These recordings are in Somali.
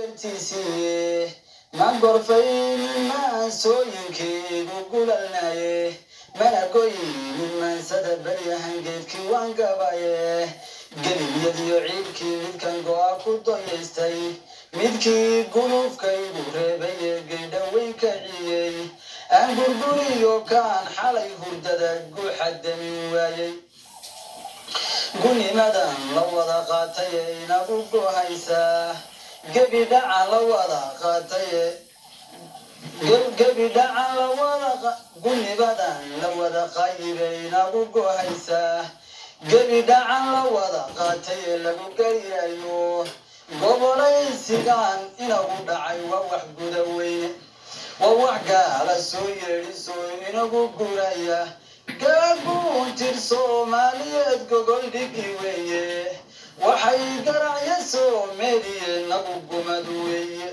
Gartiisiiye ma gorfaynin maansooyinkiigu gulalnaye, mana goynin maansada baryahan, geedkii waan gabaye. Geliyadiyo ciilkii midkan go'a ku doyaystay, midkii gulufkaygu reebaye, geydhaweyn kaciyey aan gurguriyo, kaan xalay hurdada guuxa damin waayey. Gunimadan la wada qaataye inagu gohaysaa, gebi dhacan la wada qaataye, gebi dhacan la wada, gunimadan la wada qayibe inagu gohaysaa, gebi dhacan la wada qaataye lagu garyayo. Gobolaysigan inagu dhacay waa wax guda weyne, waa wax gaala soo yeedhiso inagu guraya. Gaaguuntir Soomaaliyeed gogol dhigi weeye, waxay garacya soo meeliye nagu gumad weeye.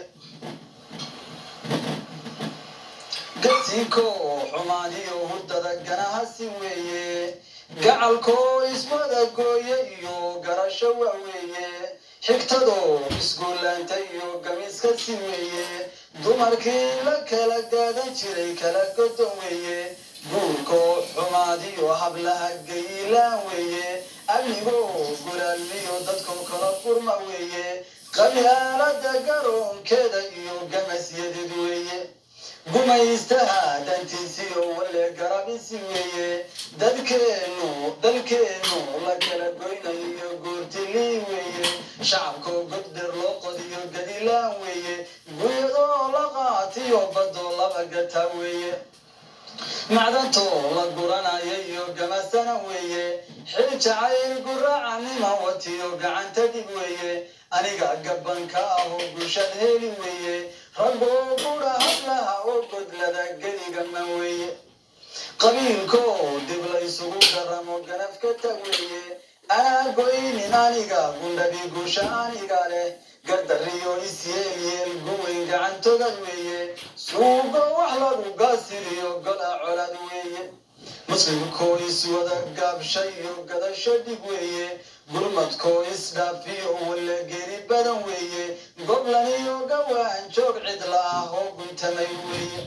Gasiiko xumaaniyo hurdada ganahasi weeye, gacalkoo iswada gooye iyo garasho waa weeye, xigtadoo isguulaanta iyo gamiskasi weeye, dumarkii la kala gaadan jiray kala godon weeye, guurkoo xumaadiyo hablaha gaylaan weeye, amnigoo gulaalmiyo dadkoo kala furma weeye, qabyaalada garoonkeeda iyo gamasyadeed weeye, gumaystaha dantiisiyo walle garabisi weeye, dadkeenu dalkeenu la kala goynayo goortilii weeye, shacabkoo goddheer loo qodiyo gadilaan weeye, guyadoo la qaatiyo badoo laba gata weeye, macdantoo la guranaya iyo gamasana weeye, xil jacayl guracanima watiyo gacanta dhig weeye, aniga gabanka ahoo gushad heli weeye, raggoo gura hablaha oo godlada geligaman weeye, qabiilkoo dib la isugu garamo ganafka tag weeye, anaa goynin aniga gundhabi guusha aniga leh, gardariyo isyeelyeel guweyn gacantogad weeye, suugo wax lagu gaasiriyo gola colad weeye, muslimkoo iswada gaabsha iyo gadasho dhig weeye, gurmadkoo isdhaafiyo walla geeri badan weeye, goblan iyo gawaan joog cidla ah oo guntamay weeye,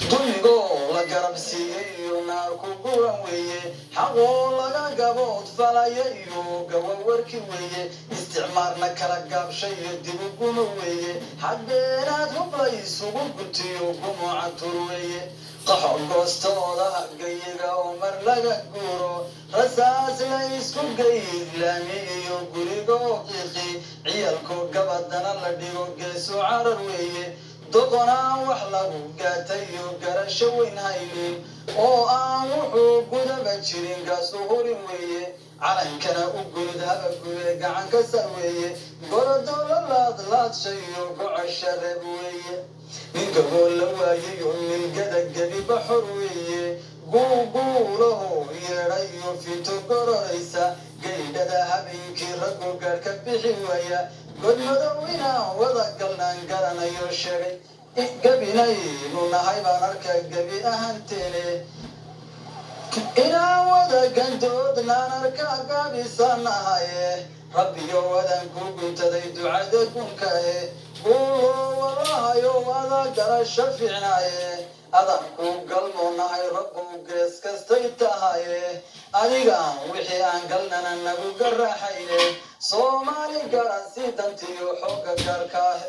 dulmigoo la garab siiyey iyo naar ku guran weeye, xaqoo laga gabood falaya iyo gawawarki weeye, isticmaarna kala gaabsha iyo dibu gumo weeye, xadbeenaad hubla isugu gutiyo gumuca tur weeye, qaxo goostoodaha gayiga oo mar laga guuro, rasaas la isku geydlaami iyo gurigoo qiiqi, ciyalkoo gabadana la dhigo geesu carar weeye, doqonaan wax lagu gaatay iyo garasho weyn haynin oo aan wuxuu gudaba jirin gaasu hurin weeye, calankana u gunud haba gube gacan ka sar weeye, gorodoo la laadlaadsha iyo gocosha reeb weeye, ninka gool la waayay oo milgada gebiba xor weeye, guuguulaho yeedha iyo fito gororaysa, gaydhada habeenkii raggu gaadh ka bixi waaya, godmadow inaan wada galnaan garanayo sheegay, gebinaynu nahay baan arkaa gebi ahanteene, inaan wada gandoodnaan arkaa gaabisanahaye, rabbiyo wadan ku guntaday ducada gunkahe, guuloo walahayo wada garasho fiicnaaye, adan ku galmoonahay rabbow gees kastay tahaye, adigaan wixii aan galnana nagu garaxayne, Soomaali garan si dantiyo xooga gaarkaahe.